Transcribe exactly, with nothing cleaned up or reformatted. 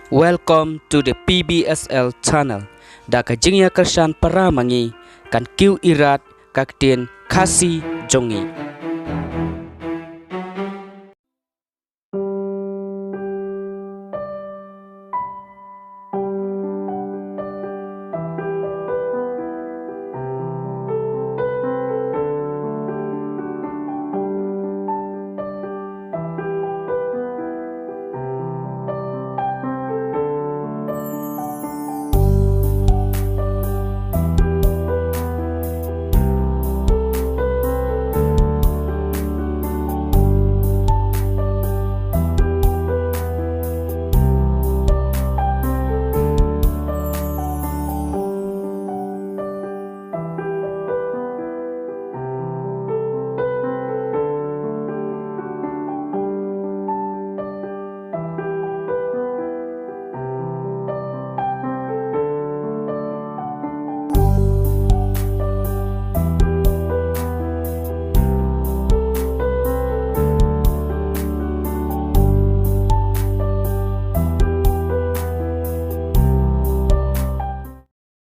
Welcome to the P B S L channel. Da ka jingïakyrshan para ma ngi, kan kiew irat ka ktien Khasi jong ngi.